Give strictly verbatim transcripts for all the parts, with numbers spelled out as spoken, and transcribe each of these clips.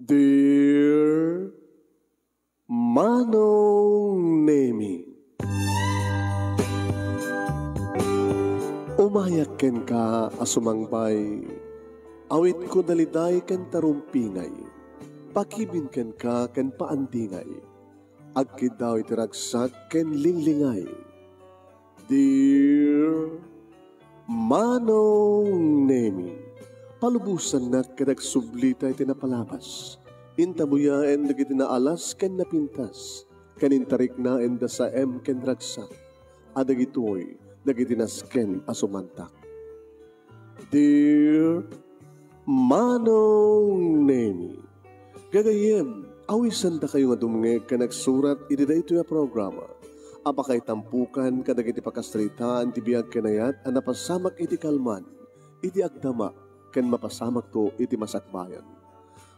Dear Manong Nemi, umayak kenka a sumangbay, awitko daliday ken tarumpingay, pakibin kenka ken paandingay, agkiddaw iti ragsak ken linglingay. Dear Manong Nemi, palubosannak ket agsublita iti napalabas. Intabuyaen dagiti naalas ken napintas, ken intariknaen da saem ken ragsak, a dagitoy dagiti nasken a sumantak. Dear Manong Nemi, gagayyem, awisendakayo nga dumngeg ken agsurat iti daytoy a programa a pakaitampukan kadagiti pakasaritaan ti biag ken ayat a napasamak iti kalman, iti agdama, ken mapasamakto iti masakbayan.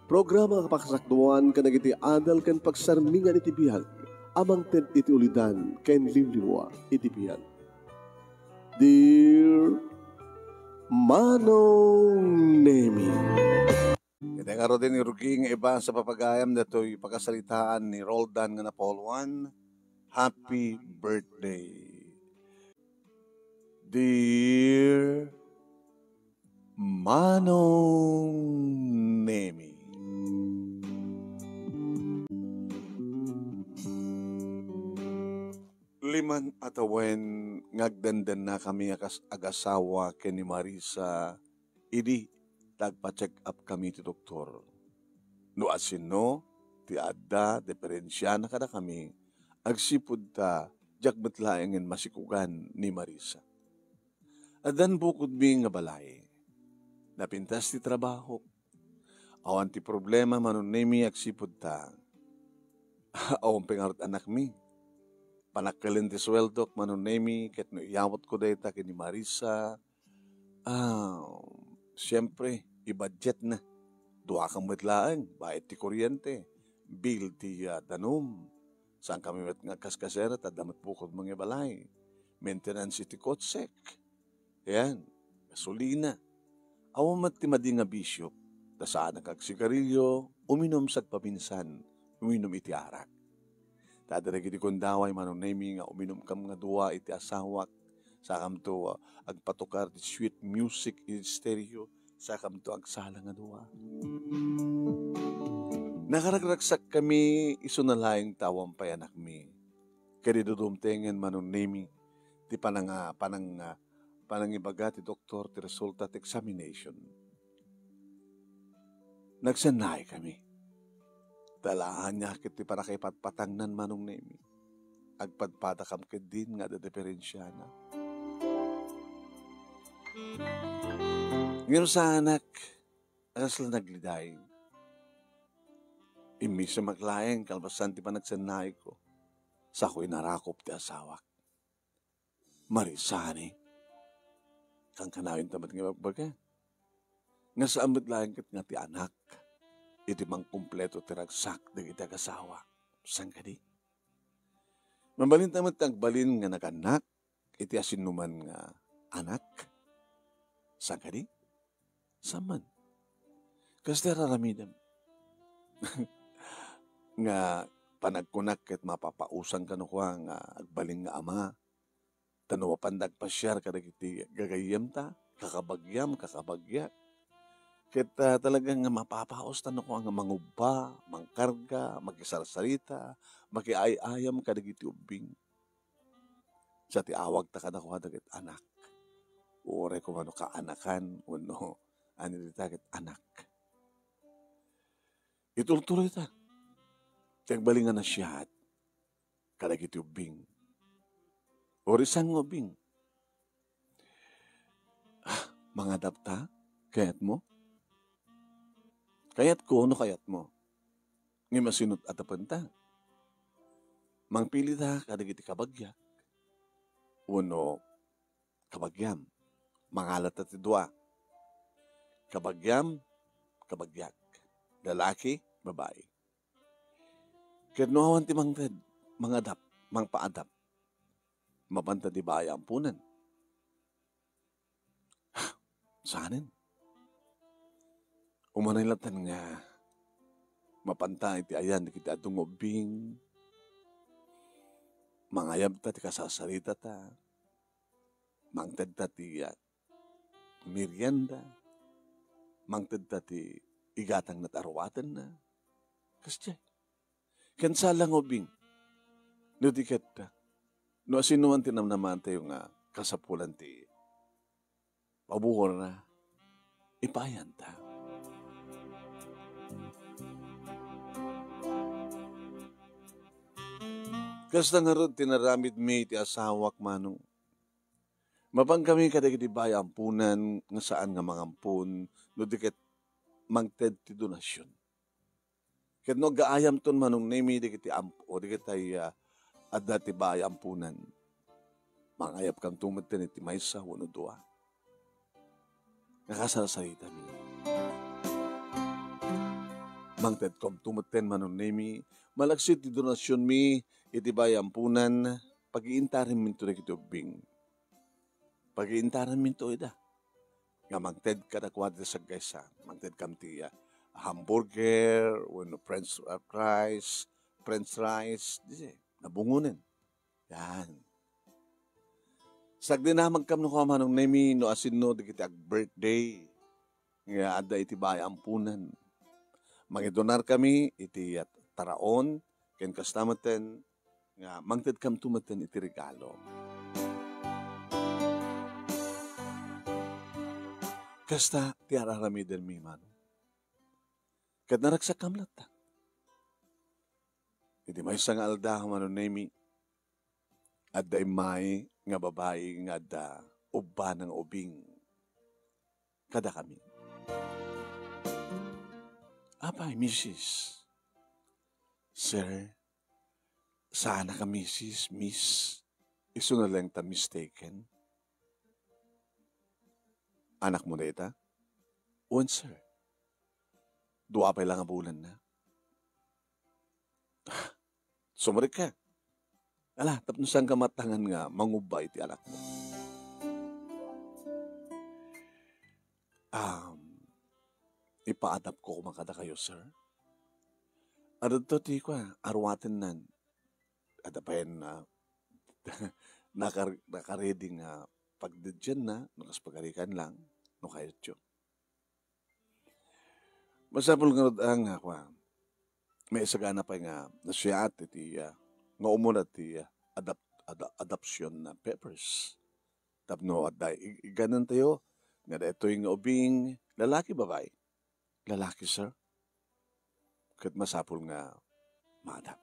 Programa a pakasakduan kadagiti adal ken pagsarmingan iti biag a mangted iti ulidan ken limlimua iti biag. Dear Manong Nemi. Iti ngaruden, Rugi, nga ibasa papagayam datoy pakasaritaan ni Roldan nga napauloan, Happy Birthday. Dear Manong Nemi. Liman a tawen nga agdendennakami a kas-, agasawa ken ni Marisa idi ta agpa-check up kami ti doktor. No asino ti adda diferensiana kadakami, agsipud ta diak met laengen masikugan ni Marisa. Addan bukodmi nga balay. Napintas ti trabaho. Awan ti problema, Manong Nemi, agsipud ta awan pay ngarud anakmi. Panakkelin ti sueldok, Manong Nemi, ket no iyawatko dayta ken ni Marisa, ah, siempre, i-budget na. Duakam met laeng, bayad ti kuryente, bill ti, ah, danum. Saankami met nga agkaskasera, ta adda met bukodmi nga balay. Maintenance iti kotsek. Ayan, gasolina. Awan met ti madi nga bisyo. Ta saanak agsigarilyo, uminum sagpaminsan, uminum iti arak. Ta adda dagiti gundaway, Manong Nemi, nga uminumkam nga dua iti asawak, sakamto, ah, agpatukar ti sweet music iti stereo, sakamto agsala nga dua. Nakaragragsakkami isuna laeng ta awan pay anakmi. Ket idi dumtengen, Manong Nemi, ti pananga-, pananga-, panangibaga ti doktor ti resulta ti examination, nagsennaikami. Dalaanyak iti panakaipatpatangnan, Manong Nemi. Agpadpadakam ketdin nga adda diferensiana. Ngem saanak a kasla nagliday. Immisemak laeng kalpasan ti panagsennaikko. Sako inarakop ti asawak. Marisani. Kankanayon ta met nga ibagbaga. Nga saan met laeng ket nga ti anak iti mangkumpleto ti ragsak dagiti agasawa. Saan kadi? Mabalin ta met ti agbalin nga nagannak iti asinoman nga anak. Saan kadi? Saan man. Kasta raramidem. Nga panagkunak ket mapapausang kano kua nga agbalin nga ama. Ta no mapan da agpasiar kadagiti gagayyemta, kakabagiam, kakabagiak. Ket, ah, talaga nga mapapaus ta no kua nga mangubba, mangkarga, makisarsarita, makiay-ayam kadagiti ubbing. Sa ti awagta kadakuada ket anak. Uray koma no kaanakan wenno ani dita ket anak. Itultuloyta ti agbalin nga nasiat kadagiti ubbing. Uray saan nga ubbing? Ah, mangadapta? Kayatmo? Kayatko no kayatmo. Ngem asino ti adapenta? Mangpilita kadagiti kabagiak wenno kabagiam. Mangalata ti dua. Kabagiam, kabagiak. Lalaki, babai. Ket no awan ti mangted, mangadap, mangpaadap. Mapanta di baya ampunan. Saanen. Umanay latta nga Mapanta iti ayan dagiti adu nga ubbing, mangayabta ti kasarsaritata, mangtedta ti, ah, merienda, mangtedta ti igatangna ti aruatenna. Kasdiay. Ken saan la nga ubbing. No di ket, no asinoman ti namnamaantayo nga kasapulan ti pabuor, ipaayanta. Kasta ngarud ti naramidmi iti asawak, Manong. Mapankami kadagiti baay a amponan nga saan nga mangampon no di ket mangted ti donasion. Ket no agaayamton, Manong Nemi, dagiti ampo, dagiti, ah, adda ti baay a amponan, mangayabkanto metten iti maysa wenno dua nga kasarsaritami. Mangtedkamto metten, Manong Nemi, malaksid ti donasionmi iti baay a amponan, pagiintarenminto dagiti ubbing. Pagiintarenminto ida. Nga mangted kadakuada ti saggaysa. Mangtedkam ti, ah, hamburger, wenno french, ah, fries, french fries, di, nabungonen. Yan. Sagdinamagkam no kua, Manong Nemi, no asinno dagiti ag-birthday nga adda iti baay a amponan. Mangidonarkami iti, ah, taraon, ken kasta metten nga mangtedkamto metten iti regalo. Kasta ti ar-aramidenmi, Manong. Ket naragsakkam latta. Iti maysa nga aldaw, Manong Nemi, adda immay nga babai nga adda ubbana nga ubing kadakami. Apay, misis? Sir, saanak a misis, miss. Isuna laeng ta mistaken. Anakmo dayta? Wen, sir. Dua pay la nga bulanna. Sumrekka. Ala, tapno saanka matangan nga mangubba iti anakmo. Um, ipaadapko koma kadakayo, sir. Adto ti kua, aruatennan. Adda payen, ah, nakar-, nakaredi nga pagdedianna, no kas pagarikan lang, no kayatyo. Masapul ngarud a nga, kua, maisagana pay nga nasiaat iti, ah, nga umuna ti, ah, adap-, ada-, adoption na papers. Tapno adda ig-, iganantayo nga daytoy nga ubing, lalaki, babai? Lalaki, sir. Ket masapul nga maadap.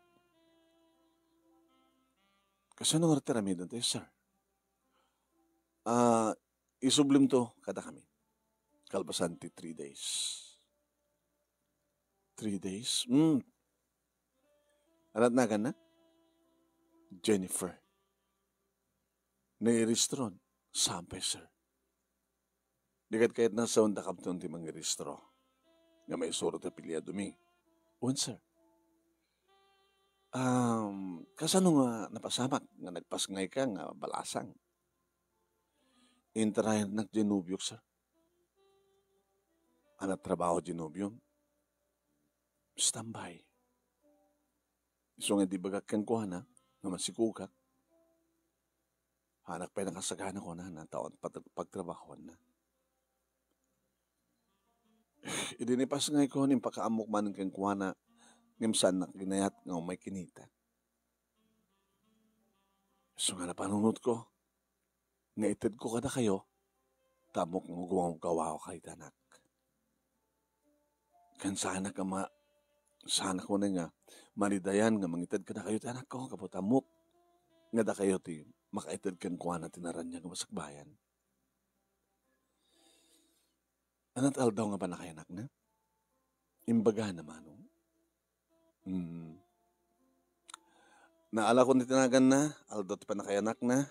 Kasano nga ti aramidentayo, sir? Ah, isublimto kadakami. Kalpasan ti three days. Three days? Hmm. Anat naganna? Jennifer. Nairistron? Saan pay, sir. Di ket kayatna sawen dakamton ti mangiregistro nga maisuro ti apelyidomi. Wen, sir. Um, kasano nga napasamak nga nagpasngayka nga balasang? Intarayannak diay nobiok, sir. Anat trabaho diay nobiom? Standby. Isu nga idi ibagak kenkuana nga masikogak, haanak pay nakasagana kunana ta awan pag-, pagtrabahoanna. Idi nipasngayko, impakaammok manen kenkuana, ngem saannak ginayat nga umay kinita. Isu nga napanunotko, nga itedko kadakayo, ta ammok nga gumawgawawak iti anak. Ken saanak a ma-, saanak unay nga malidayan nga mangited kadakayo ti anakko, gapu ta ammok nga dakayo ti makaited kenkuana ti naraniag nga masakbayan. Anat aldaw nga pannakayanakna? Imbagana, Manong. Hmm. Naalakon ti naganna, aldaw ti pannakayanakna.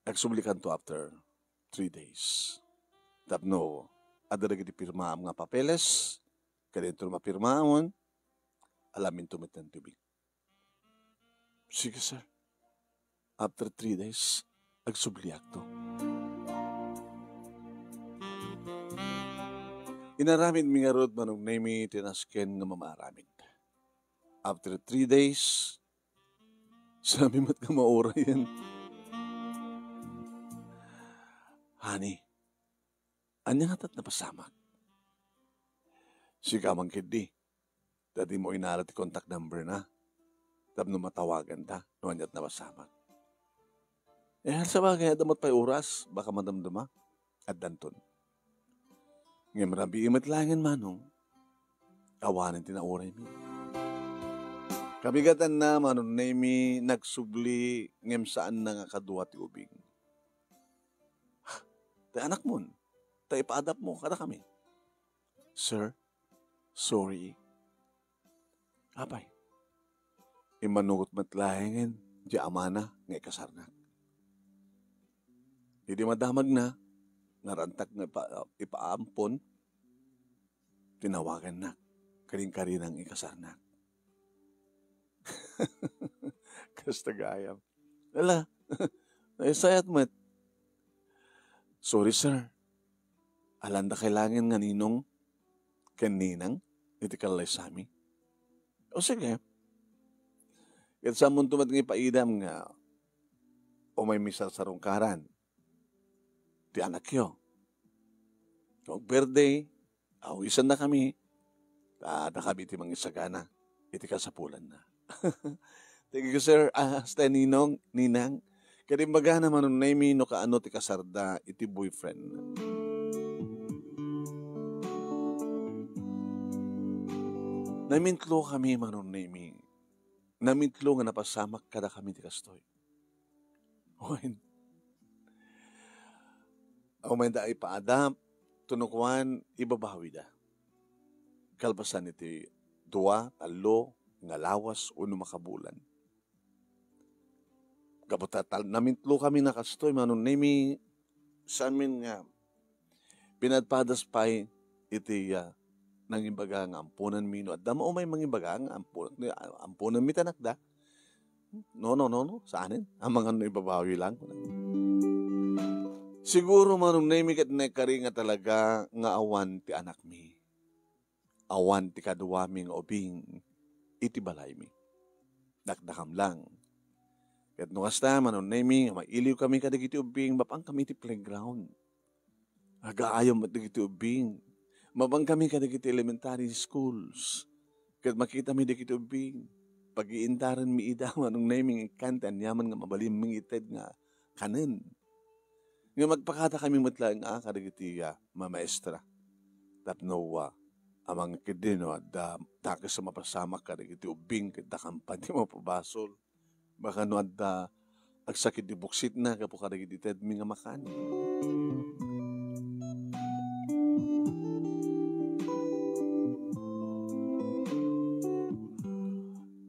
Agsublikanto after three days. Tapno, adda dagiti pirmaam nga papeles, kadinto mapirmaamon, alaminto metten ti ubing. Sige, sir. After three days, agsubliakto. Inaramidmi ngarud, Manong Nemi, ti nasken nga mamaaramid. After three days, saan met nga maurayen. Honey, ania ngata ti napasamak? Sika man ketdi. Ta dimo inala ti contact number na tapno matawaganta no ania ti napasamak. Eh, sabagay, adda met pay oras, baka madamdama. Addanton. Ngem rabii met laengen, Manong, awanen ti nauraymi. Kabigatanna, Manong Nemi, nagsubli ngem saanna nga kadua ti ubing. Ti anakmon, ta ipaadapmo kadakami. Sir, sorry. Apay, immanugot met laengen ti amana nga ikasarnak. Idi madamagna, narantak nga ipa-, ipaampon, tinawagannak, karinkarinang ikasarnak. Kasta gayam. Ala, naisayat met. Sorry, sir. Alanda kay laengen nga ninong ken ninang iti kallaysami. O sige. Ket saanmonto met nga ipaidam nga umaymi sarsarungkaran ti anakyo. Kung birthday, awisannakami, ta dakami ti mangisagana iti kasapulanna. Thank you, sir. Ah, hasta ninong, ninang. Ket imbagana, Manong Nemi, no kaano ti kasarda iti boyfriend. Namintlo kami, Manong Nemi. Namintlo nga napasamak kadakami ti kastoy. Wen, umayda ipaadap, tapno kuan, ibabawida. Kalpasan iti dua, tallo nga lawas wenno makabulan. Gapu ta tal-, namintlo kami nga kastoy, Manong Nemi, saanmin nga pinadpadas pay iti, ah, nangibaga nga amponanmi. No adda met umay mangibaga nga ampo-, amponanmi ti anakda. No, no, no, no. Saanen? Amangan no ibabawi lang. Siguro, Manong Nemi, ket naikari nga talaga nga awan ti anakmi. Awan ti kaduami nga ubing iti balaymi. Dakdakam lang. Ket no kasta, Manong Nemi, nga mailiwkami kadagiti ubing, mapangkami iti playground. Agaayam met dagiti ubing. Mapangkami kadagiti elementary schools. Ket makitami dagiti ubing. Pagiindarenmi ida, Manong Nemi, nga ikkan ti aniaman nga mabalin mangited nga kanen. Nga magpakatakami met laeng a kadagiti, ah, mamaestra. Tapno, ah, amangan ketdi no adda dakes a mapasamak kadagiti ubing ket dakam pay ti mapabasol. Baka no adda agsakit ti buksitna gapu kadagiti tedmi nga makan.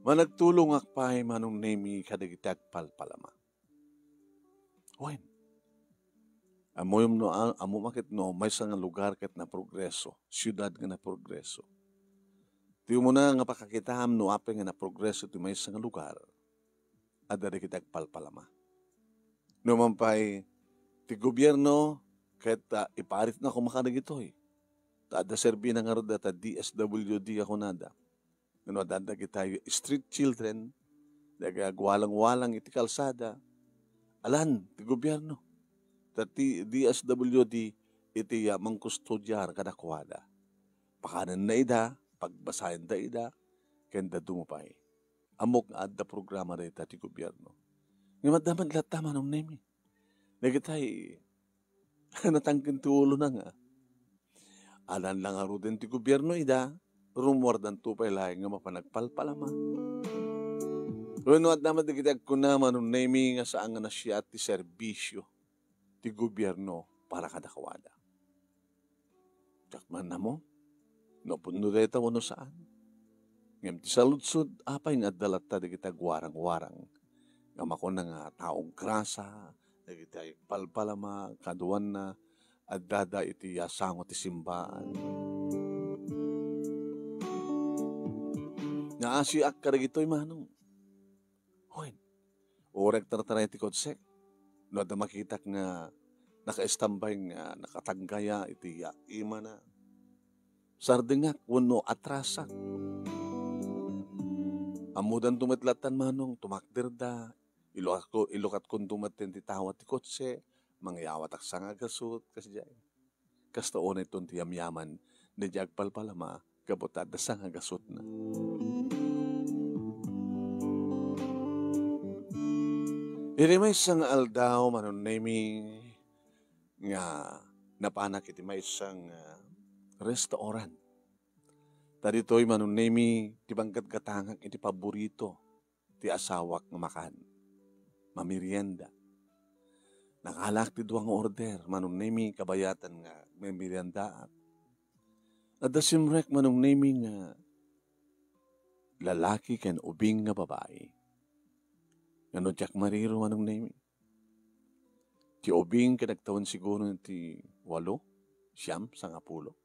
Managtulongak pay, Manong Nemi, kadagiti agpalpalama. Wen, ammom no a-, ammom a ket no maysa nga lugar ket naprogreso, siudad nga naprogreso. Ti umuna nga pakakitaam no apay nga naprogreso ti maysa nga lugar, adda dagiti agpalpalama. No man pay ti gobierno ket, ah, iparitna koma kadagitoy. Ta adda serbina ngarud data D S W D a kunada. Ngem adda dagiti street children, dagiti agwalang-walang iti kalsada, alan ti gobierno. Ta ti D S W D iti, ah, mangkustodiar kadakuada. Pakanenna ida, pagbasayenda ida, ken dadduma pay. Ammok nga adda programa dayta ti gobierno. Ngem adda met latta, Manong Nemi. Dagitay, natangken ti ulona nga alan la ngaruden ti gobierno ida, rummuardanto pay laeng nga mapan agpalpalama. Wenno adda met dagiti agkuna, Manong Nemi, nga saan nga nasiat ti serbisio ti gobierno para kadakuada. Diak man ammo no pudno dayta wenno saan. Ngem ti saludsod, apay nga adda latta dagiti agwarang-warang nga makuna nga taong grasa, dagiti agpalpalama, kaduanna, addada iti asango ti simbaan. Naasiak kadagitoy, Manong. Wen, uray agtartaray ti kotsek. No adda makitak nga nakaistambay nga nakatanggaya iti, ah, imana. sardengak wenno atrasak. Ammodanto met lattan, Manong, tumakderda, ilukatko-, ilukatkonto met ti tawa ti kotse, mangyawatak sangagasut, kasdiay. Kasta unayton ti yamyaman daydiay agpalpalama gapu ta adda sangagasutna. Iti maysa nga aldaw, Manong Nemi, nga napanak iti maysa nga restaurant. Ta ditoy, Manong Nemi, ti panggatgatangak iti paborito ti asawak nga makan, mamerienda. Nakalaak ti dua nga order, Manong Nemi, kabayatan nga agmemeriendaak. Adda simrek, Manong Nemi, nga lalaki ken ubing nga babai. Ngano diak mariro, Manong Nemi? Ti ubing ket agtawen siguro ti walo, siam, sangapulo.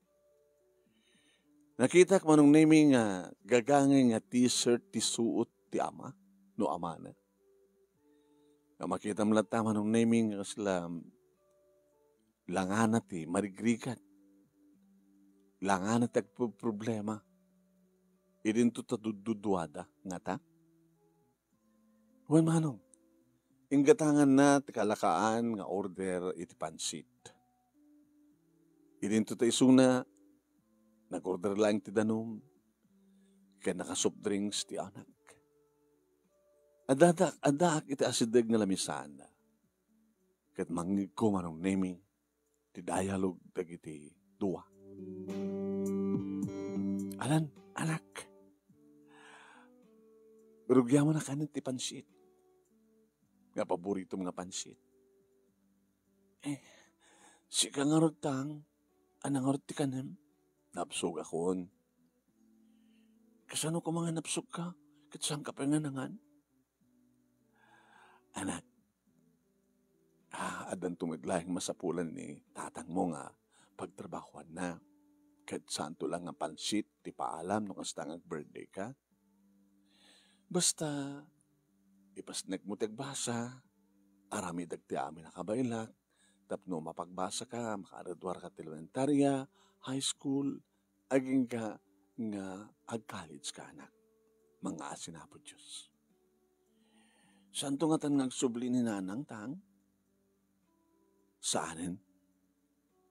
Nakitak, Manong Nemi, nga gagangay nga t-shirt ti suot ti ama, no amana. Nga makitam latta, Manong Nemi, nga kasla langana ti marigrigat. Langana ti agproproblema. Idinto ta dudduduada, ngata? Wen, Manong, inggatanganna ti kalakaan nga order iti pansit. Idinto ta isuna, nag-order laeng ti danum, ken naka-soft drinks ti anak. Addaak, addaak iti asideg nga lamisaan. Ket mangngegko, Manong Nemi, ti dialogue dagiti dua. Alan, anak, rugiam a kanen ti pansit. Nga paboritom nga pansit. Eh, sika ngarud, Tang, ania ngarud ti kanem? Napsugakon. Kasano koma nga napsugka? Ket saanka pay nga nangan? Anak, ah, addanto met laeng masapulan ni tatangmo nga pagtrabahoanna. Ket saanto la nga pansit ti paalam no kasta nga ag-birthday ka. Basta, ipasnekmo ti agbasa, aramidek ti amin a kabaelak, tapno mapagbasaka, makagradua ka ti elementaria, high school, agingga nga ag-college ka, anak. Mangngaasin Apo Dios. Saanto ngatan nga agsubli ni Nanang, Tang? Saanen.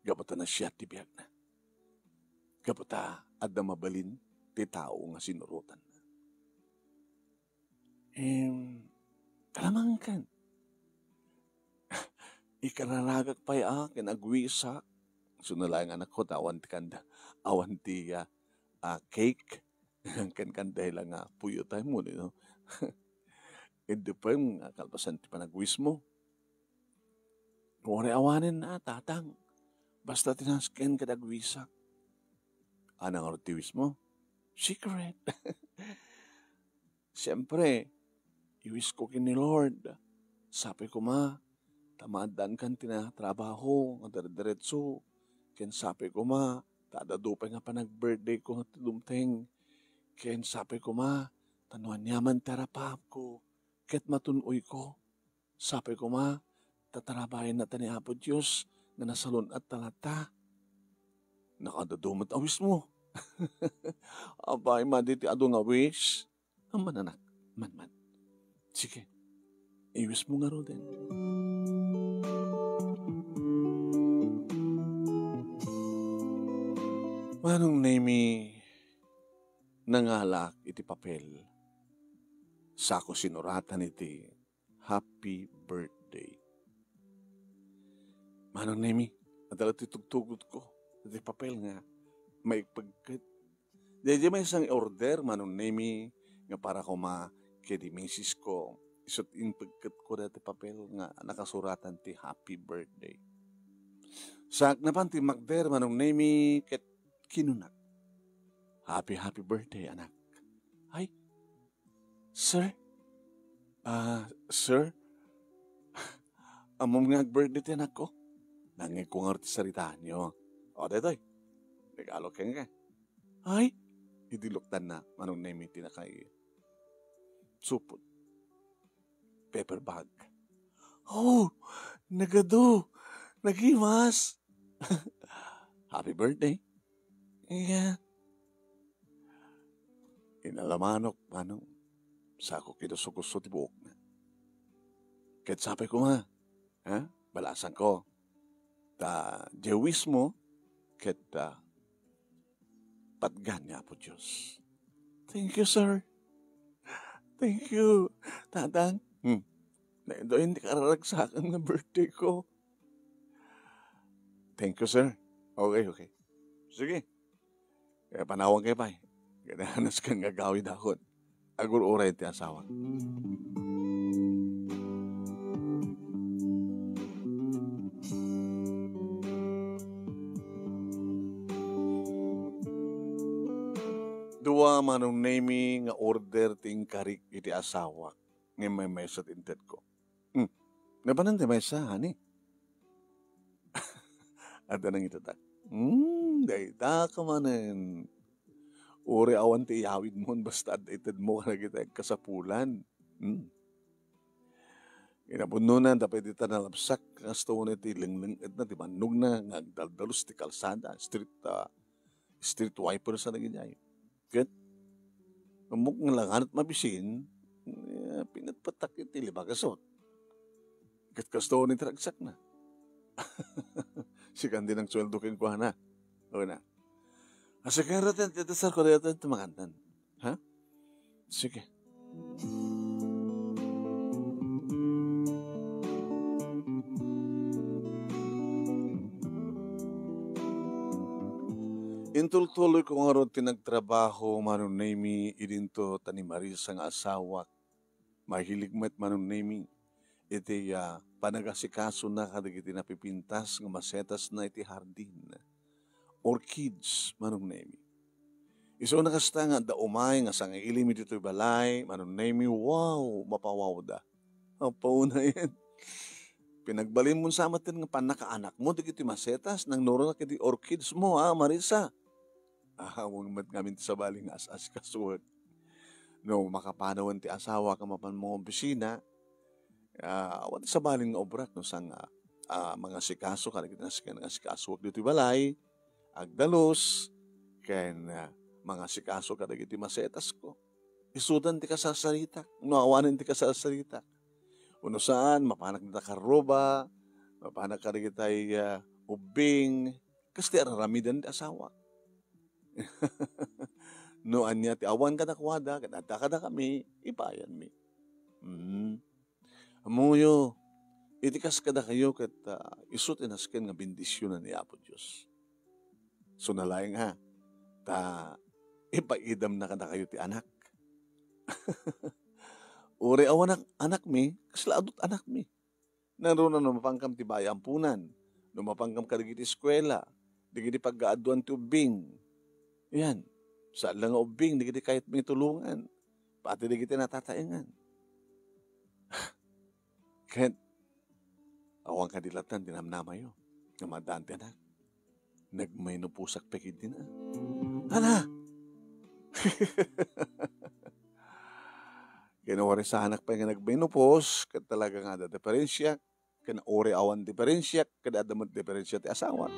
Gapu ta nasiat ti biagna. Gapu ta adda mabalin ti tao nga sinurotanna. Em, alamangkan. Ikararagak pay a ken agwisak. Suna laeng anakko ta awan ti kanda, awan ti, ah, ah, cake. Ken kanda la nga puyo tayo mo, no? Iddi pay nga kalpasan ti panagwismo. Uray awanen a, Tatang. Basta ti nasken ket agwisak. Ania ngarud ti wismo? Secret. Siempre, iwisko ken ni Lord. Sapay koma, ta maaddaankan ti natrabaho nga dire-diretso. Ken sapay koma, ta adda adu pay nga panag-birthday ko nga ti dumteng. Ken sapay koma, ta no aniaman ti arapapko, ket matun-oyko. Sapay koma, ta tarabayenna ta ni Apo Dios nga nasalun-at ta latta. Nakaadadu met a wish mo. Apay, madi ti adu nga wish? Amman, anak, man, man. Sige, i-wish mo ngaruden. Manong Nemi, nangalaak iti papel. Sako sinuratan iti happy birthday. Manong Nemi, adda la ti tugtugotko, ti papel nga maipegket. Daydiay maysa nga order, Manong Nemi, nga para koma ken ni misis ko. Isut' impegketko dayta ti papel nga nakasuratan ti happy birthday. Saak napan ti makder, Manong Nemi, ket kinunak, "Happy, happy birthday, anak." Ay, Sir? Ah, sir? Ammom nga ag-birthday ti anakko? Nangngegko ngarud ti saritaanyo. O, daytoy. Regalo kenka. Ay, idi luktanna, Manong Nemi ti nakaisupot. Paper bag. Oh, nagadu. Nagimas. Happy birthday. Iya. Inalamanok, Manong. Sako kinusukuso ti buokna. Ket sapay koma, ha? Balasanko. Ta, Jewismo, ket, ah, patgan ni Apo Dios. Thank you, sir. Thank you, Tatang. Hmm. Daytoy ti kararagsakan nga birthday ko. Thank you, sir. Okay, okay. Sige. Kaya panawan kayo, pay. Kaya nasken nga agawid akon. Agur-uray ti asawa. Dua, Manong Nemi, nga order ti inkarik iti asawak. Ngem maymaysa ti intedko. Hmm. Nabanan ti maysa, honey? Adda nangitatak. Hmm, dayta ka manen. Uray awan ti iyawidmon, basta adda itedmo kadagiti agkasapulan. Hmm. Kinapudnona, dapay dita nalabsak, kasto unay ti lengleng-etna, ti bannogna, nga agdaldalus ti kalsada, street, ah, street wipers a dagidiay. Ket, ammok nga langanat mabisin, eh, pinatpatak iti lima gasut. Ket kasto ni ti ragsakna. Sikan din ang sweldo kenkuana. O na. Asa ka raten, ti dasar ko raten, tumakantan. Ha? Sige. Intultuloy ko ngarud ti nagtrabaho, Manong Nemi, idinto ta ni Marisa nga asawak. Mahilig met, Manong Nemi, iti, ah, panagasikaso na kadagiti napipintas nga masetas na iti hardin. Orchids, Manong Nemi. Isu na kasta nga adda umay nga sangailim ditoy balay, Manong Nemi, wow, mapawawda. Apaw na yan. Pinagbalinmo sa met nga pannakaanakmo dagiti masetas, nang nurona iti orchids mo, ha, Marisa? Awan met ngamin ti sabali nga as-asikasuek. No makapanawen ti asawa ka mapan mga opisina, ah, awan ti sabali nga obrak no saan nga, ah, mangasikaso kadagiti nas-, nga nangasikasoak ditoy balay, agdalus, ken, ah, mangasikaso kadagiti masetasko. Isudan ti kasarsaritak, no awanen ti kasarsaritak. Wenno saan, mapanak dita karruba, mapanak kadagitay, ah, ubbing, kas ti ar-aramiden ti asawa. No ania ti awan kadakuada, ket adda kadakami, ipayanmi. Mm. Ammoyo, iti kas kadakayo ket, ah, isu ti nasken nga bendisionan ni Apo Dios. Isu na laeng ha, ta ipaidamna kadakayo ti anak. Uray awan ak-, anakmi, kasla adut anakmi. Nangruna no mapankam ti bayampunan, no mapankam kadagiti eskuela, dagiti pagkaaduan ti ubbing. Yan, saan la nga ubbing, dagiti kayatmi nga tulongan, pati dagiti natataengan. Ket, awan kadi lattan ti namnamayo, nga maddaan ti anak. Nagmenopausek pay ketdi na. Hala! Ken uray saanak pay nga nagmenopause, ket talaga nga adda diferensiak, ken uray awan diferensiak, ket adda met diferensia ti asawa.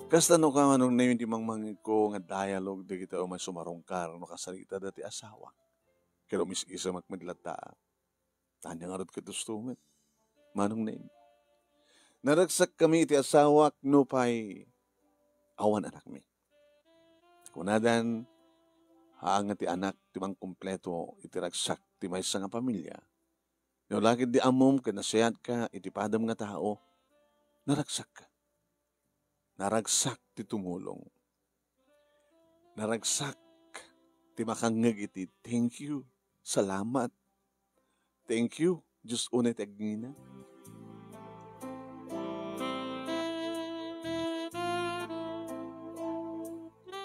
Kasta no kaano na yun ti mangmangegko nga dialogue dagiti umay sumarungkar no kasaritada ti asawa. Ket umis-isemak met latta. Ania ngarud ket usto met, Manong Neng? Naragsakkami iti asawak nupay awan anakmi. Kunadan, haan nga ti anak ti mangkumpleto iti ragsak ti maysa nga pamilia. No la ketdi ammom ket nasayatka iti padem nga tao, naragsakka. Naragsak ti tumulong. Naragsak ti makangngeg iti "Thank you, salamat, thank you, Dios unay ti agngina."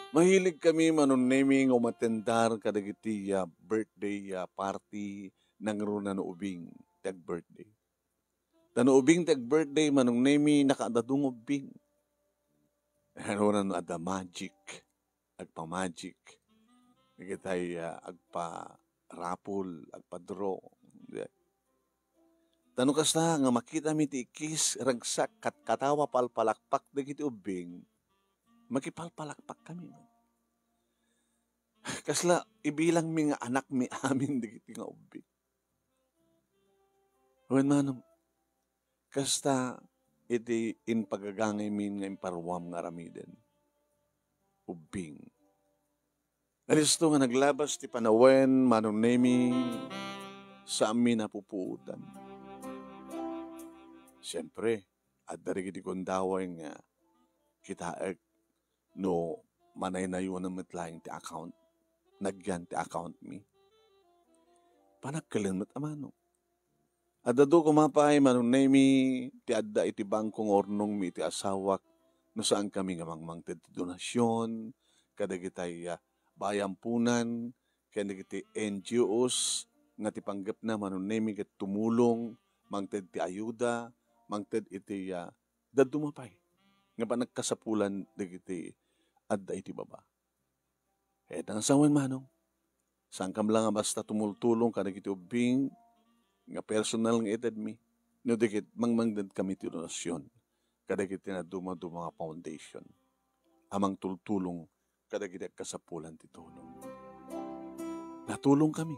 Mahilig kami, Manong Nemi, nga umatendar kadagiti, ah, birthday, ah, party, nangruna no ubing ti ag-birthday. Ta no ubing ti ag-birthday, Manong Nemi, nakaadda dungubing. Ano na no adda magic, agpa-magic. Dagitay, ah, agpa-raffle, agpa-draw. Ta no kasta nga makitami ti ikis, ragsak, kat-, katkatawa, palpalakpak dagiti ubbing, makipalpalakpak kami. Kasla, ibilangmi nga anakmi amin dagiti nga ubbing. Wen manong, kasta iti impagagangaymin nga imparuam nga aramiden. Ubbing. Alisto nga naglabas ti panawen, Manong Nemi, saanmi napupuotan. Siempre, adda dagiti gundaway nga kitaek no manaynayonan met laeng ti account, nagyan ti account mi. Panagkelen met a manong. Adda koma pay, Manong Nemi, ti adda iti bangko nga urnongmi iti asawak no saankami nga mangmangted ti donasyon kadagitay, ah, bayampunan ken dagiti N G Os nga ti panggepna, Manong Nemi, ket tumulong, mangted ti ayuda, mangted iti, ah, dadduma pay nga panagkasapulan dagiti adda iti baba. Ket nga sawen manong, saankam la nga basta tumultulong kadagiti ubbing nga personal nga itedmi, no di ket mangmangted kami ti donasyon kadagiti nadumaduma nga foundation a mangtultulong kadagiti agkasapulan ti tulong. Natulong kami.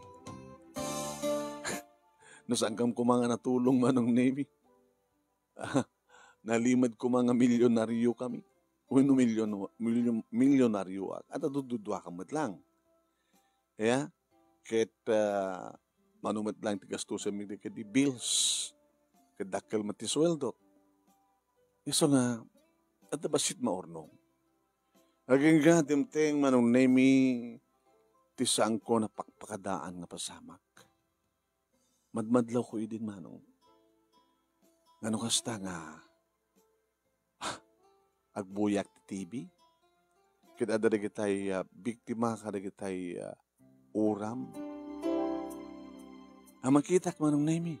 No saankam koma nga natulong, Manong Nemi, nalimed koma nga milyonaryo kami. Wenno milyon-, milyon-, milyonaryoak. At adudduduakam met lang. Ya? Ket, ah, mano met lang ti gastusen mi dagiti bills. Ket dakkel met ti sueldo. Isu nga, adda bassit maurnong. Agingga dimteng, Manong Nemi, ti saanko napakpakadaan nga pasamak. Madmadlawko idin, manong. Ngano kasta nga, ah, agbuyak ti T V? Ket adda dagitay, ah, biktima kadagitay, ah, uram. A makitak, Manong Nemi,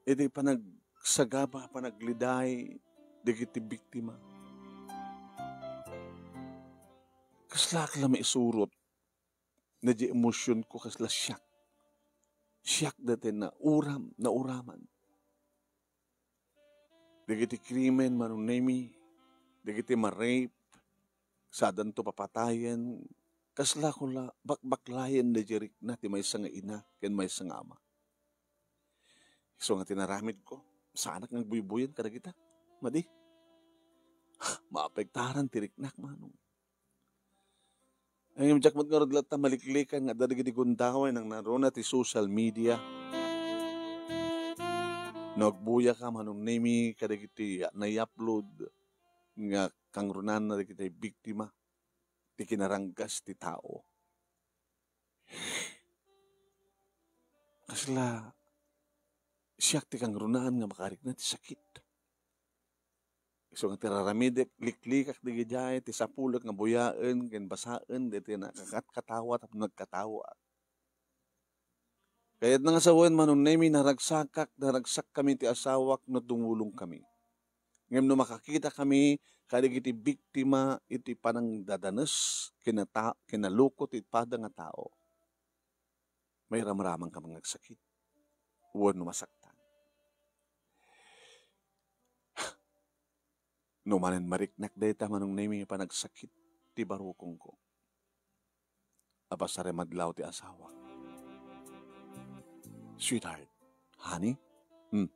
iti panagsagaba, panagliday dagiti biktima. Kaslaak la maisurot na di emosyonko, kasla siak. Siak daytoy nauram, nauraman. Dagiti krimen, Manong Nemi, dagiti ma-rape, sadanto papatayen, kasla ko la bakbaklayen daydiay rikna ti maysa nga ina ken maysa nga ama. Isu nga ti naramidko, saanak nga agbuybuyen kadagita. Madi, maapektaran ti riknak, manong. Ngem diak met ngarud latta maliklikan nga adda dagiti gundaway nangngaruna ti social media. No agbuyaka, Manong Nemi, kadagiti, ah, nai-upload nga kangrunaan dagiti biktima ti kinaranggas ti tao. Kasla siak ti kangrunaan nga makarikna ti sakit. Isu nga ti raramidek, liklikak dagiti, ti sapulek nga buyaen ken basaen daytoy nakakatkatawa tapno nagkatawaak. Kayatna nga sawen, Manong Nemi, naragsakak, naragsakkami ti asawak no tumulongkami. Ngem no makakitakami kadagiti biktima iti panangdadanes, kinata-, kinaluko ti pada nga tao, mairamramanka nga agsakit wenno masaktan. No manen mariknak dayta, Manong Nemi, nga panagsakit ti barukongko. Apasar a madlaw ti asawak. Sweetheart, honey? Hmm.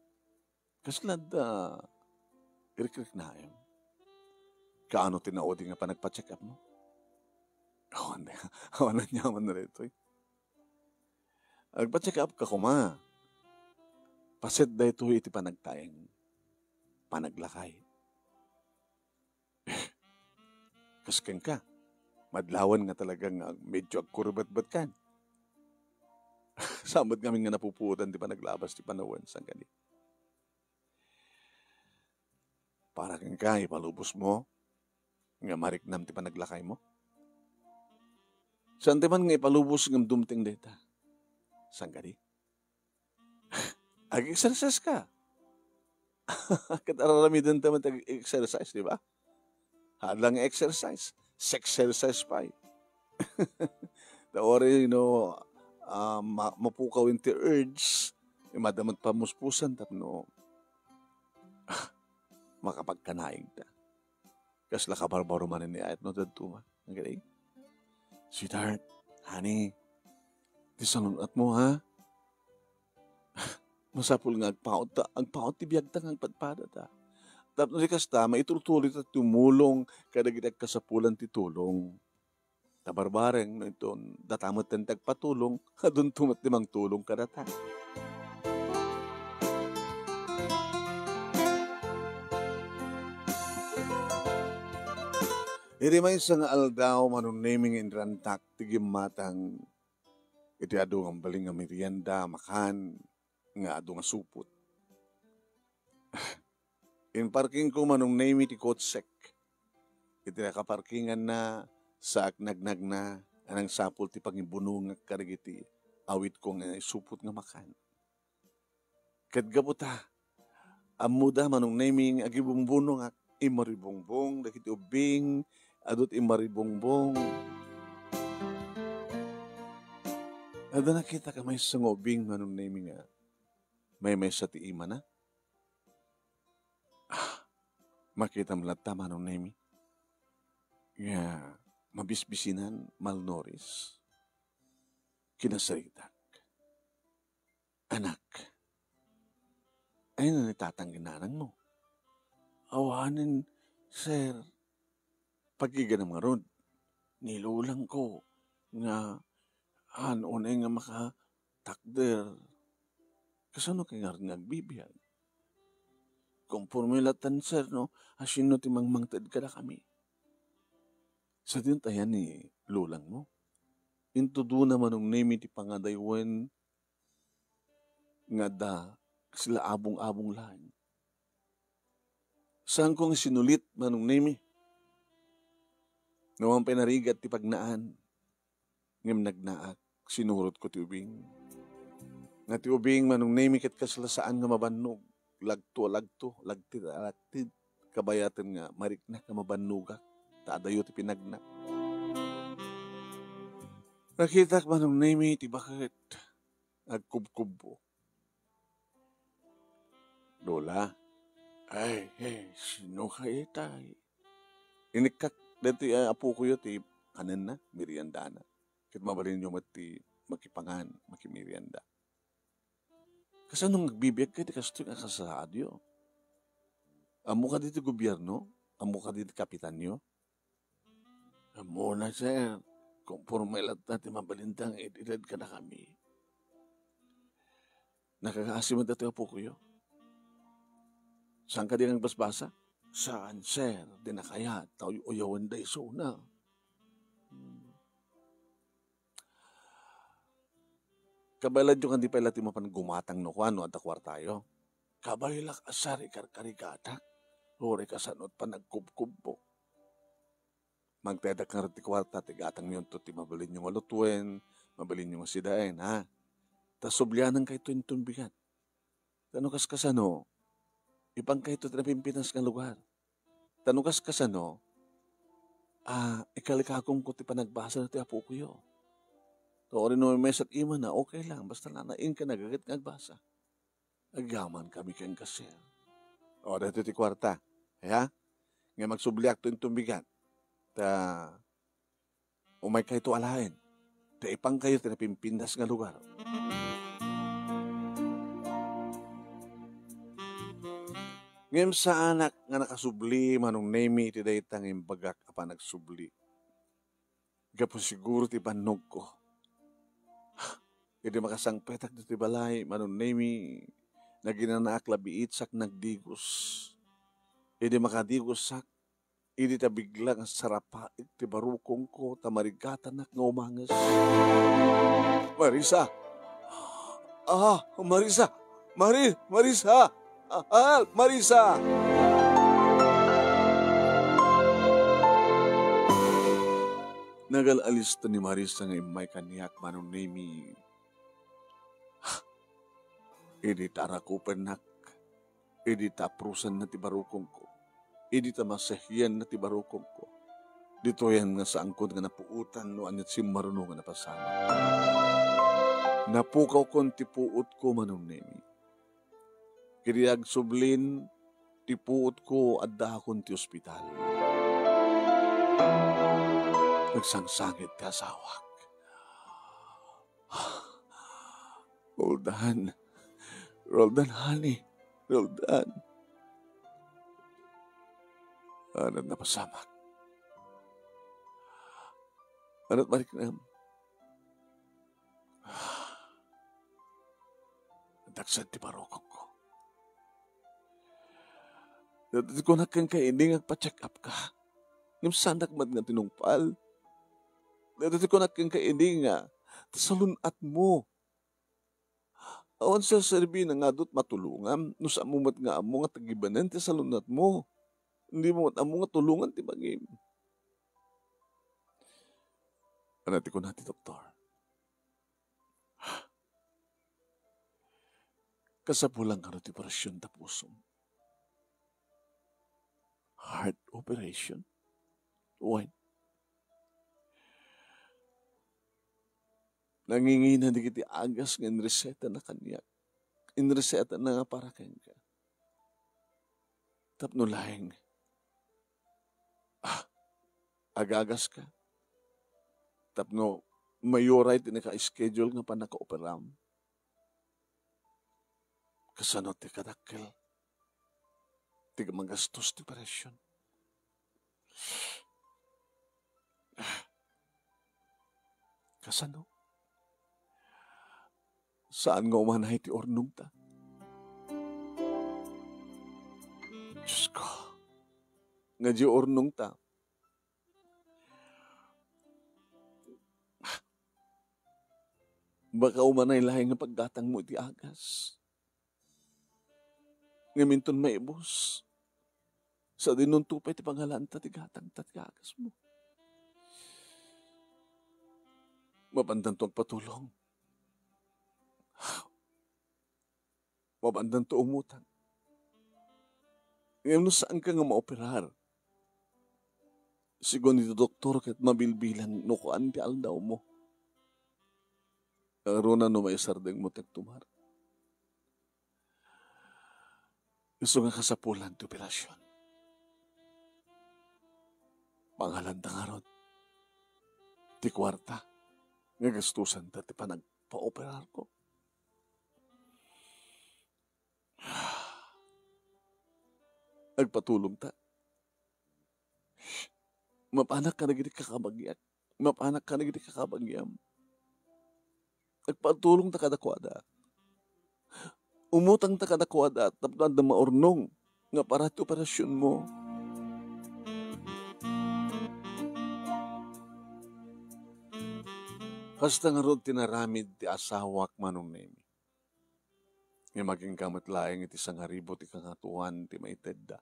Kasla adda irikriknaem? Kaano ti naudi nga panagpa-check up mo? Awan, awan aniaman daytoy. Agpa-check up ka koma. Paset daytoy iti panagtaeng, panaglakay. Kas kenka, madlawan nga talaga nga medyo agkurbetbetkan. Saan met ngamin nga napupuotan ti panaglabas ti panawen, sangkadi. Para kenka, ipalubos mo nga mariknam ti panaglakay mo. Saan ti man nga ipalubos ngem dumteng dayta, sangkadi. Ag-exercise ka. Ket ar-aramidenta met ag-exercise, di ba? Haan lang nga exercise. Sexercise pay. Ta uray, no, ah, ma-, mapukaw ti urge, eh, madamot pamuspusan tapno makapagkanaigta. Kasla kabarbaro manen ni ayat no daduma. Agay, sweetheart, honey, ti sanun-atmo, ha? Masapul nga agpaut ta, agpaut ti biagta nga agpadpadata. Tapno di kasta, maitultuloy ta tumulong kadagiti agkasapulan ti tulong. Ta barbareng no inton data metten ti agpatulong, adunto met ti mangtulong kadata. Iti maysa nga aldaw, Manong Nemi, nga inrantak ti gimmatang iti adu nga mabalin nga merienda, makan, nga adu nga supot. Inparkingko, Manong Nemi, ti kotsek. Iti nakaparkinganna, saak nagnagna, a nangsapul ti pangibunongak kadagiti awitko nga naisupot nga makan. Ket gapu ta, ammoda, Manong Nemi, nga agibumbunongak, immaribungbong dagiti ubbing, adu ti immaribungbong. Adda nakitak a maysa nga ubbing, Manong Nemi, nga maymaysa ti imana. Ah, makitam latta, Manong Nemi, nga mabisbisinan, malnourished. Kinasaritak. Anak, ay na ni tatang ginanangmo? Awanen, sir. Pagiganam ngarud, ni lolangko nga haan unay nga makatakder. Kasano kay ngarud nga agbibiag? Komporme latta, sir, no, a sino ti mangmangted kadakami. Sadino ti ayan ni lolangmo? Intudona, Manong Nemi, ti pangadaywen nga adda sila abong-abong laeng. Saanko nga sinulit, Manong Nemi. Awan pay narigat ti pagnaan, ngem nagnaak, sinurotko ti ubing. Nga ti ubing, Manong Nemi, ket kasla saan nga mabannog. Lagto a lagto, lagtid a lagtid. Kabayaten nga mariknak nga mabannogak, ta adayo ti pinagnak. Nakitak, Manong Nemi, ti baket. Agkubkubbo. Lola, ay, eh, sino kay itay? Inikkak daytoy a apokoyo ti kanenna, meriendana. Ket mabalinyo met ti makipangan, makimerienda. Kasano nga agbibiag kay ti kastoy nga kasasaadyo? Ammo kadi ti gobierno? Ammo kadi ti kapitanyo? Ammona, sir. Komporme latta ti mabalinta nga iteded kadakami. Nakakaasi met datoy apokoyo. Saan kadi nga agbasbasa? Saan, sir? Di nakayat, ta uy-uyawenda isuna. Hmm. Kabaelanyo, kan di pay la ti mapan gumatang no kuan no adda kuartayo. Kabaelak a sar ikarkarigatak, uray kasano ti panagkubkubbo. Magtedak ngarud ti kuarta, ti gatangyonto ti mabalinyo nga lutuen, mabalinyo nga sidaen, ha? Ta sublianankayto inton bigat. Ta no kaskasano, ipankayto ti napimpinas nga lugar. Ta no kaskasano, a, ikalikakomko ti panagbasa datoy apokoyo. Ta uray no maysa ti imana, okay lang, basta la, nainka nagaget nga agbasa. Agyamankami kenka, sir. O, daytoy ti kuarta. Aya? Nga magsubliakto inton bigat. Ta umaykayto alaen. Ta ipankayo ti napimpintas nga lugar. Ngem saanak nga nakasubli, Manong Nemi, iti dayta nga imbagak a panagsubli. Gapu siguro ti bannogko. Idi makasangpetak ditoy balay, Manong Nemi, naginanaak la biit sak nagdigos. Idi makadigossak, idi ta bigla nga sarapaek ti barukongko ta marigatanak nga umanges. Marisa! Ah, Marisa! Mari-, Marisa! Ah, ah, Marisa! Nagal-alista ni Marisa nga immay kaniak, Manong Nemi. Idi ta arakupennak, idi ta aprusanna ti barukongko, idi ta masehianna ti barukongko, ditoyen nga saanko nga napuotan no ania ti simmaruno nga napasamak. Napukawkon ti puotko, Manong Nemi. Ket idi agsublin ti puotko, addakon ti ospital. Nagsangsangit ti asawak. Roldan. Roldan, honey. Roldan. Anat napasamak. Anat mariknam. Dagsen ti barukongko. Daytoy ti kunak kenka idi nga agpa-check up ka. Ngem saanak met nga tinungpal. Daytoy ti kunak kenka idi nga, ta salun-atmo. Awan serserbina nga adu ti matulongam, no saanmo met nga ammo nga tagibanen ti salun-atmo. Dimo met ammo nga tulongan ti bagim. Ania ti kuna ti doktor? Kasapulan kano ti operasion ta pusom. Heart operation? Wen, nangingina dagiti agas nga inresetana kaniak. Inresetana nga para kenka. Tapno laeng, ah, agagaska. Tapno mayuray ti naka-schedule nga pannakaoperam. Kasano ti kadakkel ti magastos ti operasion? Kasano? Saan nga umanay ti urnongta? Diyos ko, nga di urnongta. Baka umanay laeng nga paggatangmo iti agas. Ngem inton maibus, sadino pay ti pangalanta ti gatangta ti agasmo. Mapandanto agpatulong. Mapandanto umutang. Ngem no saanka nga maoperar, sigun iti doktor ket mabilbilang no kuan ti aldawmo. Ngaruna no maisardengmo ti agtumar. Isu nga kasapulan ti operasion. Pangalanta ngarud ti kuarta nga gastusanta ti panagpaoperarko. Agpatulongta. Mapanak kadagiti kakabagiak. Mapanak kadagiti kakabagiam. Agpatulongta kadakuada. Umutangta kadakuada tapno adda maurnong nga para ti operasionmo. Kasta ngarud ti naramid ti asawak, Manong Nemi. Ngem agingga met laeng iti sangaribu ti Kangatoan ti maitedda.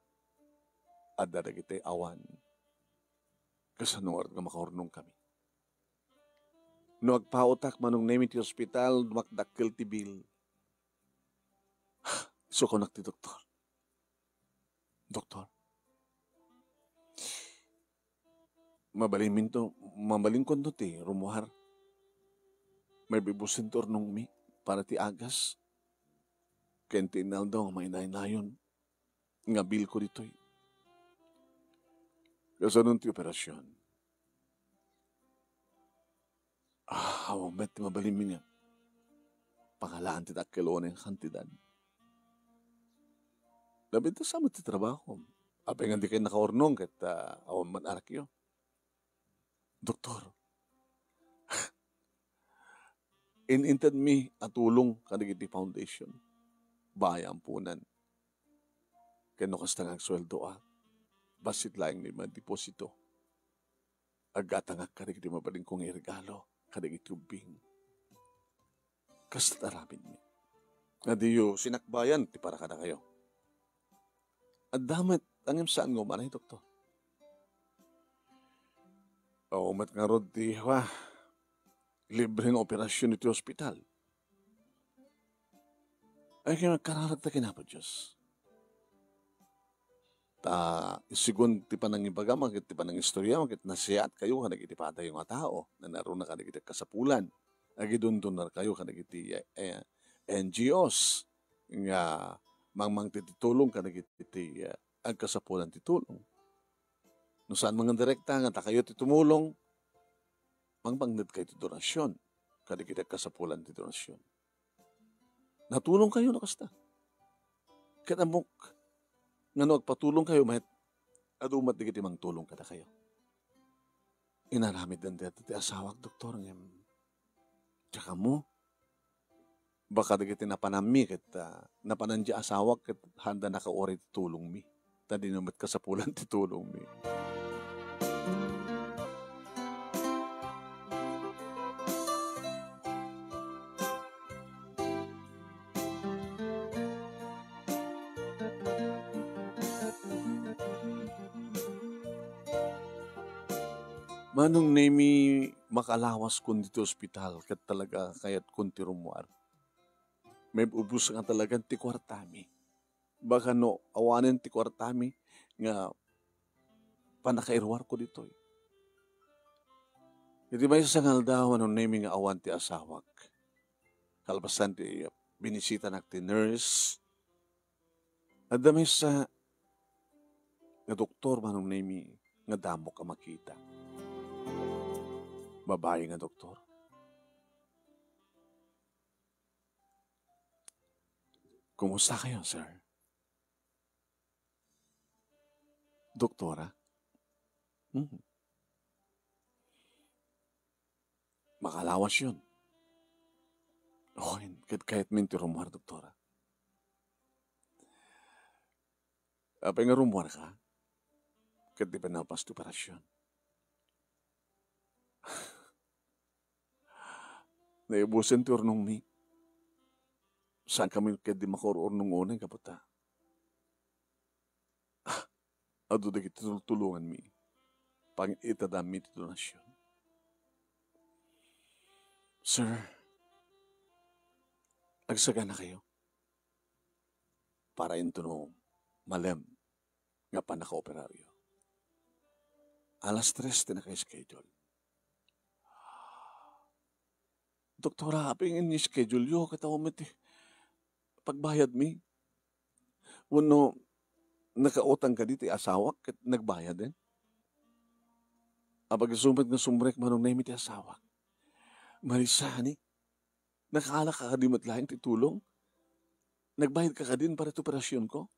Adda dagiti awan. Kasano ngarud nga makaurnongkami? No agpaotak, Manong Nemi, ti ospital, dumakdakkel ti bill. Isu kunak ti doktor. Doktor, mabalinminto, mabalinkonto ti rumuar. Maibibusen ti urnongmi para ti agas ken ti inaldaw nga mainaynayon nga bilko ditoy. Kasano ti operasion? Ah, awan met ti mabalinmi nga pangalaan ti dakkel wenno kantidad. Nabintasan met ti trabaho. Apay nga dikay nakaurnong ket, ah, awan man arakyo? Doktor, in-intedmi a tulong kadagiti foundation. Baay a ampunan. Ken no kasta nga agsueldoak, bassit laeng ni magdeposito. Aggatangak kadagiti mabalinkong iregalo kadagiti ubbing. Kasta aramidmi. Nga diyo sinakbayan ti para kadakayo. Adda met, ngem saan nga umanay, doktor. Awan met ngarud ti, wa, libre nga operasion iti ospital. Ay, kaya agkararag ta ken Apo Dios. Ta, sigun ti panangibagam, ket ti panangistorya, ket nasayaat kayo kadagiti padayo nga tao, nanaruna kadagiti kasapulan, agidundunarkayo kadagiti, eh, eh, N G Os nga mangmangted ti tulong kadagiti, eh, agkasapulan ti tulong. No saan nga direkta nga dakayo ti tumulong, mangmangngegkayo ti donasyon kadagiti agkasapulan ti donasyon. Natulongkayo no kasta. Ket ammok nga no agpatulongkayo met, adu met dagiti mangtulong kadakayo. Inaramidden dayta ti asawak, doktor, ngem diak ammo. Baka dagiti napananmi ket, ah, napanan ti asawak ket haanda nakauray ti tulongmi. Ta dina met kasapulan ti tulongmi. Manong Nemi, makalawaskon ditoy ospital ket talaga kayatkon ti rummuar. Maib-ubos nga talagan ti kuartami. Baka no awanen ti kuartami nga pannakairuarko ditoy. Iti maysa nga aldaw, Manong Nemi, nga awan ti asawak. Kalpasan ti binisitanak ti nurse, adda maysa nga doktor, Manong Nemi, nga damok a makita. Babai nga doktor. Kumusta kayo, sir? Doktora? Hmm. Makalawas yun. Oy, ket kayatmin ti rummuar, doktora. Apay nga rummuarka? Ket di pa nalpas ti operasyon. Naibusen ti urnongmi. Saankami ketdi makaur-urnong unay, gapu ta, ah, adu dagiti tultulonganmi. Pangitadammi ti donasyon. Sir, agsaganakayo. Para intono malem nga pannakaoperaryo. Alas tres ti naka-schedule. Doktora, apay nga ini-schedule-yo ket awan met ti pagbayadmi? Wenno nakautang kadi ti asawak ket nagbayaden? Apay isu met nga sumrek, Manong Nemi, ti asawak? Malisani, nakaalaka kadi met laeng ti tulong? Nagbayadka kadin para iti operasyonko?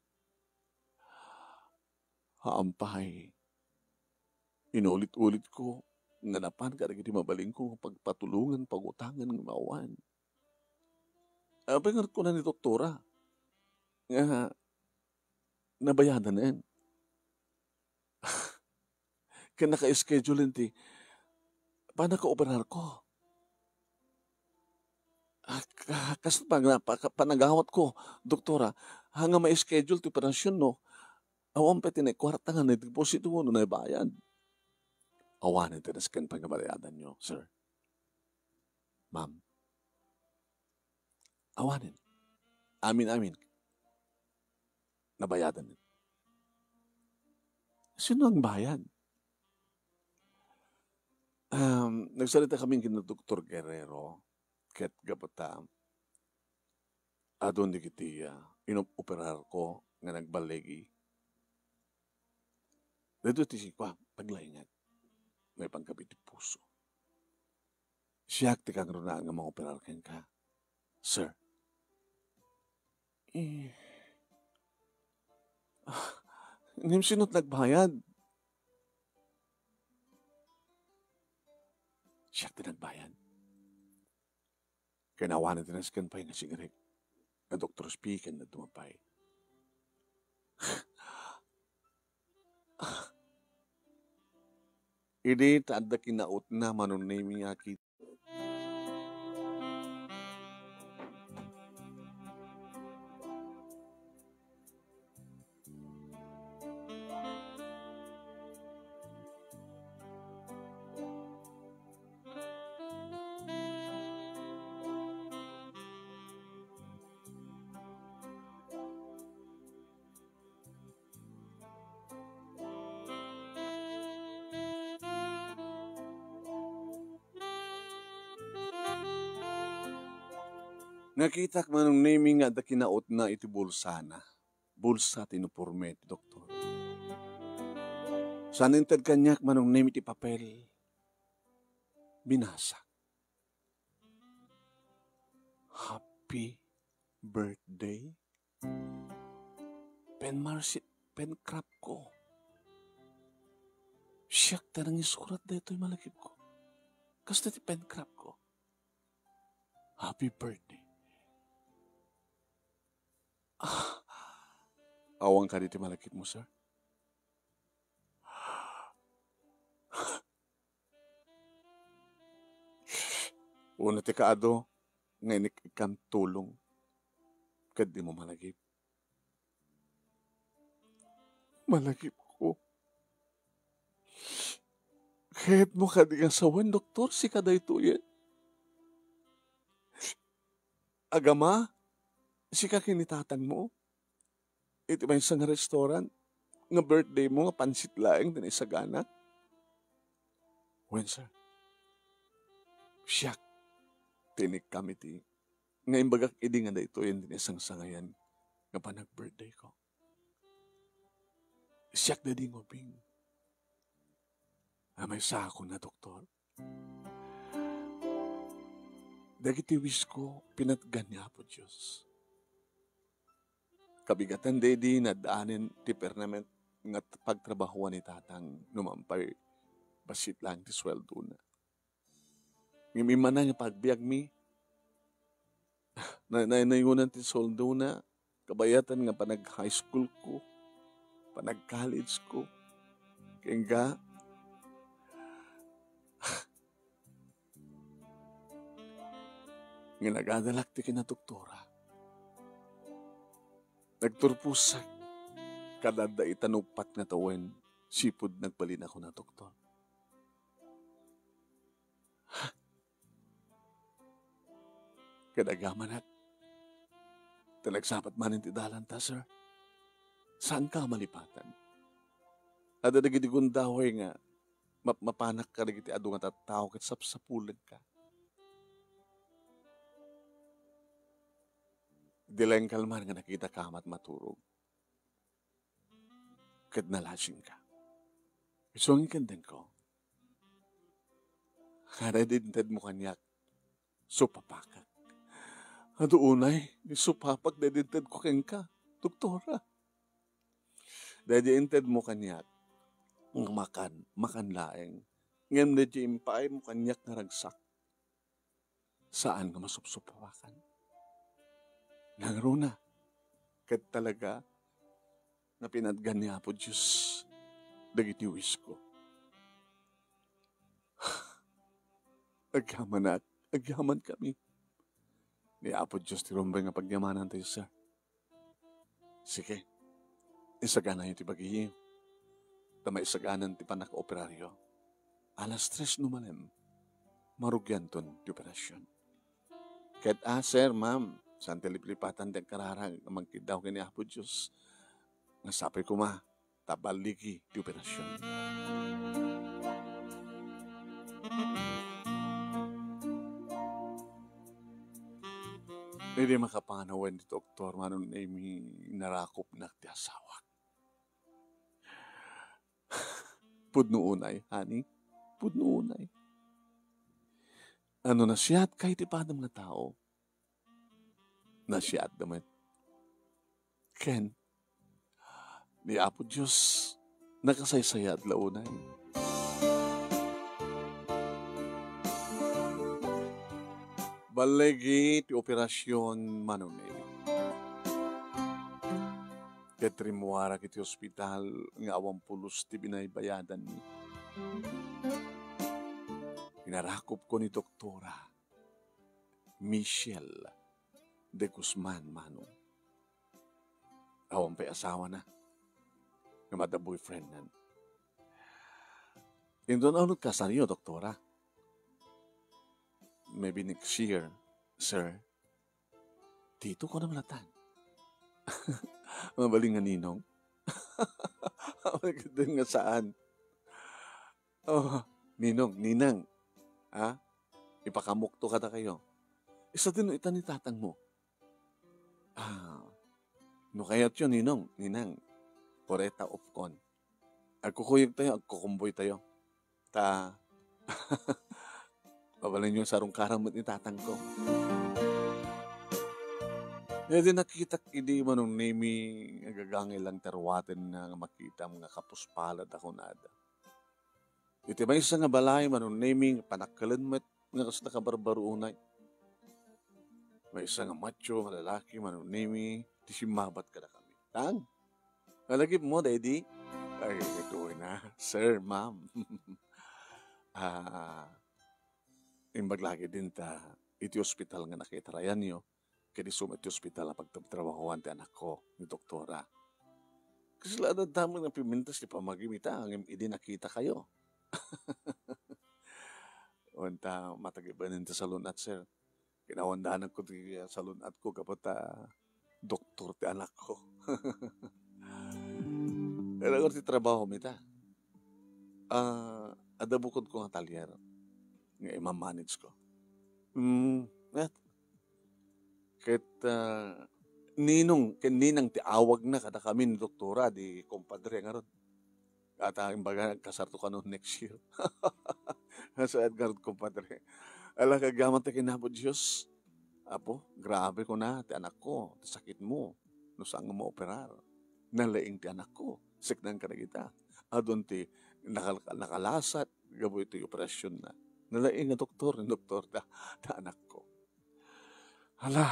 Haan pay. Inulit-ulitko nga napan kadagiti mabalinko nga pagpatulongan, pagutangan nga awan. Apay nga kuna ni doktora nga nabayadanen? Ken naka-schedule ti pannakaoperarko. Ah, ka-, kas pagna-, pa-, ka-, panagawatko, doktora, haan nga ma-schedule ti operasyon no awan pay ti naikuarta nga naideposito wenno naibayad. Awanen ti nasken pay nga bayadanyo, sir. Ma'am. Awanen. Amin-amin. Nabayadan. Sino ang bayad? Um, nagsalita kami ken Doktor Guerrero, ket gapu ta, adun dagiti, ah, inoperarko nga nagballigi. Daytoy ti sikua, paglaingag. Maipankabi ti puso. Siak ti kangrunaan nga mangoperar kenka, sir. Eh, ah, ngem sino't nagbayad? Siak ti nagbayad. Ken awanen ti nasken pay nga sigrek nga Doktor Spi ken dadduma pay. Idi ta adda kinautna, Manong Nemi, nga ki-, Nakitak, Manong Nemi, nga adda kinautna iti bulsana. Bulsa ti iniporme ti doktor. Saan inted kaniak, Manong Nemi, ti papel. Binasa. Happy birthday? Pen Marcy, pen crop ko. Siak ti nangisurat daytoy malagipko. Kastoy ti pen crop ko. Happy birthday. Ah, awan kadi ti malagipmo, sir? Uno ti kaadu nga inik-ikkam tulong ket dimo malagip. Malagipko. Kayatmo kadi nga sawen, doktor, sika daytoyen? Agama, sika ken ni tatangmo? Iti maysa nga restaurant, nga birthday mo, nga pansit laeng ti naisagana? Wen, sir. Siak, ti inikkam iti, nga imbagak idi nga daytoyen ti naisangsangayan nga panag-birthday ko. Siak daydi nga ubing. A, maysa a kunana, doktor. Dagiti wish ko, pinatgan ni Apo Dios. Kabigatan daydi nadaanen ti permanent nga pagtrabahoan ni tatang no mampay bassit laeng ti sueldona. Ngem immuna nga pagbiagmi, na-, na-, naingunan ti sueldona, kabayatan nga panag-high school ko, panag-college ko. Ken nga, nga nagadalak ti kinadoktora. Nagturposak, kada adda ita no uppat nga tawen, sipud nagbalin a kunana, doktor. Ket agyamanak, ta nagsappat manen ti dalanta, sir. Saanka a malipatan. Adda dagiti gundaway nga mapmapanak kadagiti adu nga tattao ket sapsapulenka. Di laeng kalman nga nakitaka met maturog. Ket nalasingka. Isu nga inkantengko. Daydi intedmo kaniak, supapakak. Adu unay, ni supapak daydi intedko kenka, doktora. Daydi intedmo kaniak, nga makan, makan laeng. Ngem daydi impaaymo kaniak nga ragsak, saan nga masupsupawakan. Nangruna, ket talaga nga pinatgan ni Apo Dios dagiti wish ko. Agyamanak, agyamankami. Ni Apo Dios ti rumbeng a pagyamanantayo, sir. Sige, isaganayo ti bagiyo. Ta maisaganan ti pannakaoperario. Alas tres no malem, marugianton ti operasyon. Ket, ah, sir, ma'am, saan ti liplipatan ti agkararag a mangkiddaw ken ni Apo Dios. Nga sapay koma, ta balligi ti operasyon. Idi makapanawen ti doktor, Manong Amy, narakupnak ti asawak. Pudno unay, honey. Pudno unay. No nasiatka iti padam nga tao, nasiatda met. Ken, ni Apo Dios, nakasaysayaat la unay. Balligi ti operasyon, Manong Amy. Ket rimmuarak iti ospital nga awan pulos ti binaybayadanmi. Pinarakupko ni Doktora Michelle de Guzman, Manong. Awan pay asawana. Ngem adda boyfriendnan. Inton unay kasaryo, Doktora? Maybe next year, sir. Tito, kunam latta. Mabalin nga ninong? Awan ket nga saan. Oh, ninong, ninang. Ha? Ipakamokto kadakayo. Isu dayta ni tatangmo. Ah, no kayatyo, ninong, ninang, kureta upkon. Agkukuyogtayo, agkukumboytayo. Ta, Mabalinyo, sarungkaran met ni tatangko. Idi nakitak idi Manong Nemi, agagangay lang ti aruatenna nga makitam nga kapuspalad a kunada. Iti maysa nga balay, Manong Nemi, nga panakkelem met nga kasla kabarbaroonay. Maysa nga macho nga lalaki, Manong Nemi, ti simmabat kadakami. Tang, nalagipmo, Daddy? Ay, ito na, sir, ma'am. Ah, imbag lagi din ta iti ospital nga nakitarayanyo, ket isu met ti ospital a pagtrabahoan ti anakko ni doktora. Kasla adda damag nga pimintas ti pamagim ita, ngem idi nakitakayo. Wen ta matagibanen ti salun-at, sir. Kinawandanagko ti salun-atko gapu ta doktor ti anakko. Kailangan ti trabaho mi ta. Ah, adda bukodko nga atalier nga ima-manage ko. Mm, eh, ket, ah, ninong, ken ninang ti awagna kadakami ni doktora, di kumpadre ngarud. Ata, imbaga, nagkasarto kano next year. Saan ngarud, kumpadre? Ala, kagyaman ta ken Apo Dios. Apo, grabe kuna ti anakko, ti sakitmo. No saan nga maoperar. Nalaing ti anakko. Siknaan kadagita. Adun ti nakal-, nakalasat gapu iti operasionna. Nalaing nga doktor ni doktor ta, ta anakko. Hala,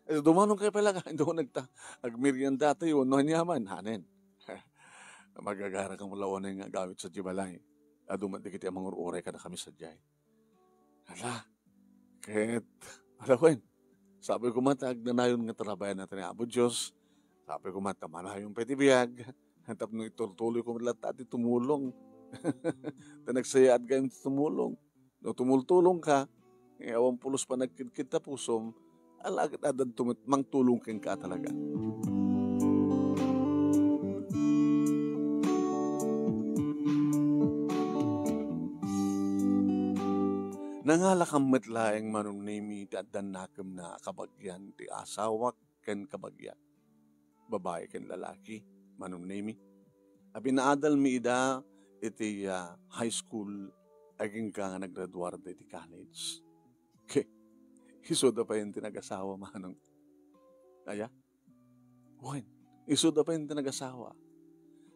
eh, dumanong kayo pala ka, dumanong ta, agmerienda tayo, no, anyaman, hanen. Magagara kamo lawanay nga agawid sadiay balay. Adu met dagiti a mangur-uray kadakami sadiay. Hala, ket, ala wen, sapay koma ta agnanayon nga tarabayan naton ni Apo Dios. Sapay koma ta manayon pay ti biag. Tapno iturtuloy koma latta ti tumulong. Ta nagsayaat gayam ti tumulong. No tumultulong ka, eh, awan pulos panagkidkid ta pusom, ala ket adda met mangtulong kenka a talaga. Nangalakam met laeng, Manong Nemi, ti addan nakemna a kabagian ti asawak ken kabagiak, babai ken lalaki, Manong Nemi, a pinaadalmi ida iti, ah, high school agingga nga naggraduar da iti college. Ke, isuda pay ti nagasawa, Manong. Aya? Wen, isuda pay ti nagasawa.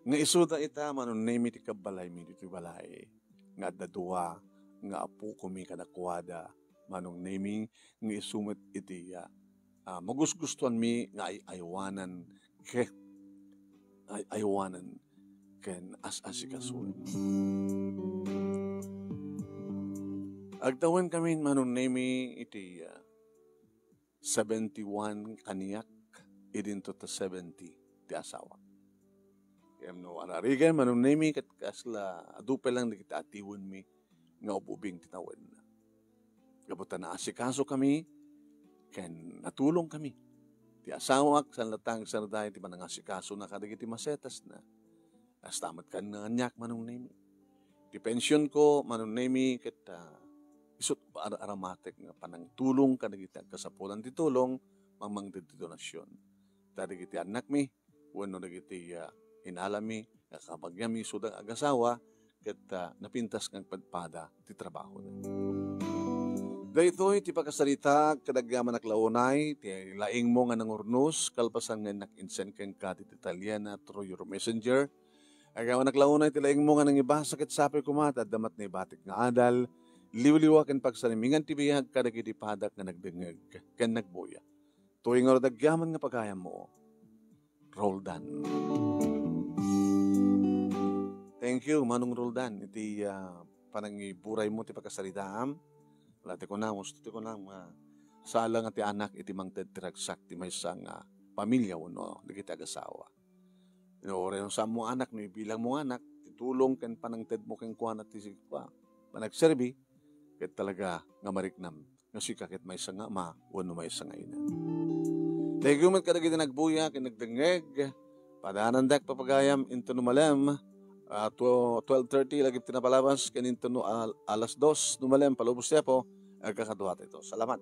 Nga isuda ita, Manong Nemi, ti kabbalaymi ditoy balay. Nga adda dua nga apokomi kadakuada, Manong Nemi, nga isu met iti, ah, ah, magusgustoanmi nga ay-aywanan ket ay-aywanan ken as-asikasuen. Agtawen kami, Manong Nemi, iti, ah, seventy-one kaniak, idinto ta seventy ti asawa. Ngem no ararigen, Manong Nemi, ket kasla adu pay lang dagiti atiwenmi nga ub-ubing ti tawenna. Gapu ta naasikaso kami ken natulong kami. Ti asawak, saan latta nga agsardeng ti panangasikasona kadagiti masetasna. Kasta met kaniak, Manong Nemi. Ti pensionko, Manong Nemi, ket, ah, isut' ar-, aramatek nga panangtulong kadagiti agkasapulan ti tulong, mamangted ti donasion. Ta dagiti annakmi, wenno dagiti, ah, inalami, nga kabagiami, isuda nga agasawa, ket, ah, napintas nga agpadpada ti trabahona. Daytoy ti pakasaritak, kadagyaman a launay, ti laingmo nga nangurnos, kalpasan nga innak insend kenka ti detalye na through your messenger. Agyaman a launay, ti laingmo nga nangibasa, ket sapay koma, ta adda met naibatik nga adal, liwliwa ken pagsarimingan ti biag kadagiti padak nga nagdengngeg ken nagbuya. Toy ngarud agyaman nga pagayammo, Roldan. Thank you, Manong Roldan, iti, ah, panangiburaymo ti pakasaritaam. Wala ti kunam, husto ti kunam nga sala nga ti anak iti mangted ti ragsak ti maysa nga pamilia wenno dagiti agasawa. No, uray no saanmo anak, no ibilangmo nga anak, ti tulong ken panangtedmo kenkuana ti sigpa, panagserbi, ket talaga nga mariknam nga sika ket maysa nga ama wenno maysa nga ina. Thank you met kadagiti nagbuya ken nagdengngeg. Padaanandak, papagayam, inton no malem, ah, tw-, twelve thirty lagip ti napalabas, ken inton no al-, alas dos, no malem, palubos ti Apo, agkakaduatayo. Salamat.